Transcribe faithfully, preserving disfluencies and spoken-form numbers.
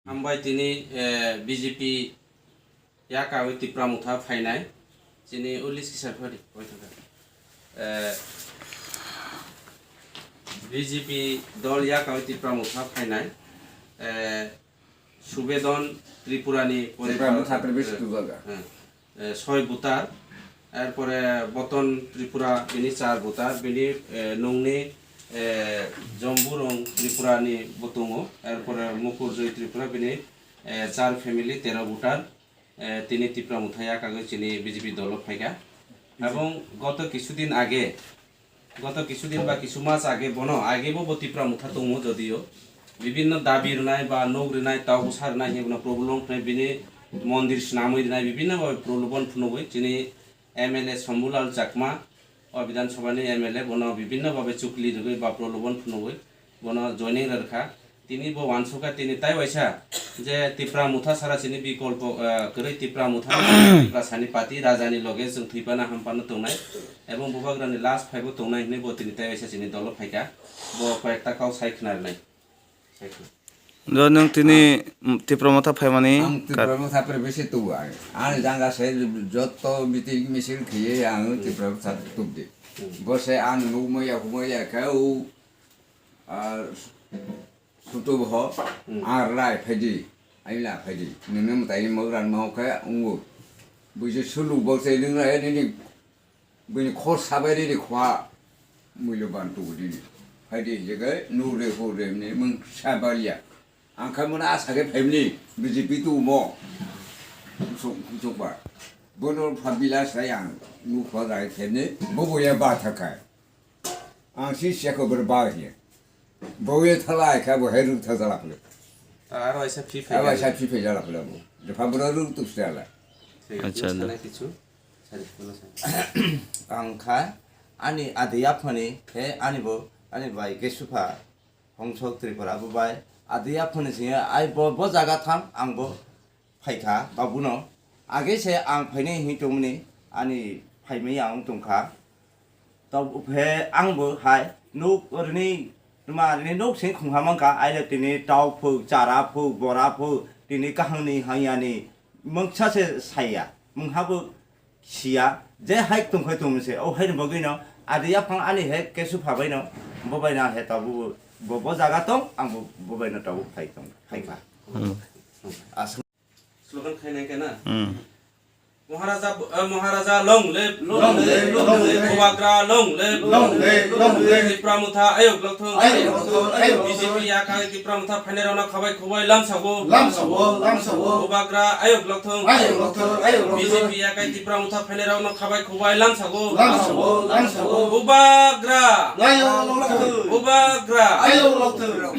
Hambai tini, eh, B J P yakawi Tipra Motha phainai. Chini o list kisa phari, oi thangkha. Eh, B J P dol yakawi Tipra Motha phainai. Eh, Subedon Tripurani Tipra poribar, Motha previous eh, two jaga. Eh, eh, soi butar, erpore Boton Tripura bini char butar, bini, eh, nungni, eh, Jomburong Tripurani bo tongo, erpore Mukur Joy Tripura bini, eh, char family tero butar, eh, tini Tipra Motha yakagwi chini B J P dolo phaikha. Ebong goto kisudin age, Goto kisudin ba kisu mas age bono, agebo bo Tipra Motha tongo jodio. Bibinno dabi rwnai ba nok rwnai, tau bwsa rwnai hinwi bono problem wngnai, bini mondir swnamwi rwnai, bibinno babe problem phunugwi chini M L A Shambhulal Chakma, o Bidhan Sabhani M L A bono bibinno babe chukli rwgwi ba problem phunugwi bono joining rwkha. Tini bo uansukha, tini tai waisa je Tipra Motha sara chini bikolpo, eh, kwrwi Tipra Motha, Tipra sani party rajani loge chwng thwipano hampano tongnai, ebong bubagrani last phaibo tongnai hinwi bo tini tai waisa chini dolo phaikha. Bo koyekta kok sai khna rwnai. Sai khna. Do nwng tini, mm, Tipra Motha phaimani ang Tipra Motha pore besi tubu ang. Ang janga se jotto meeting misil khiye ang Tipra Motha tubdi. Bo se ang nukmaya humaya khe o, ah, Sutu bo, hmm, ang rai phaidi, aila phaidi. Nini mwtai mo ran ma khe ungu. Buji sulu bo se nung rai nini, bini khor sabai nini khwa muilo ban tu nini. Phaidi jege nu re ho re ni mung sabalia. Ang kha mona asa khe family B J P tu mo. Sok, sok ba. Bono pha bila sayang nu khwa rai family. Bobo ya ba thakai. Ang si siya ko ber ba hiya. Bo ye thala ai kha bo hai ruk tha jala phle. Aro aisa phi phe. Aro aisa phi phe jala phle bo. De pha bro ruk tuk sala. Acha, do. Sana kichu. Sari, kono sana. Ang kha ani adi aphani he ani bo ani bai ke supha hongsok Tripura bo bai adi aphani siya ai bo bo jaga tham ang bo phaikha babuno. Age se ang phainai hinwi tongmani, ani phaimai ang tongkha. Tabuk phe ang bo hai nuk rini, tma rini nuk sing khungha mankha, aile tini tau phuk, chara phuk, bora phuk, tini kahangni hangyani mungsa se saya, mungha bo siya, je hai tongkhai tongmani se, o haini bagwino adi yaphang ani hai kesu phabaino, bobaino he tabuk bo, bo jaga tong, ang bo, bobaino tabuk phai tong, phaikha. Hmm. Aswk. Slogan khainai khe na? Hmm. Maharaja, eh, Maharaja long live, long live, long live. Bubagra long live, long live, long live. Tipra Motha ayok lokthung, ayok lokthung, ayok lokthung. B J P yakai Tipra Motha phainai rokno khabai khubui lamsago. Lamsago, lamsago. Bubagra ayok lokthung, ayok lokthung, ayok lokthung. B J P yakai Tipra Motha phainai rokno khabai khubui lamsago. Lamsago, lamsago. Bubagra. Ayok lokthung. Bubagra. Ayok lokthung.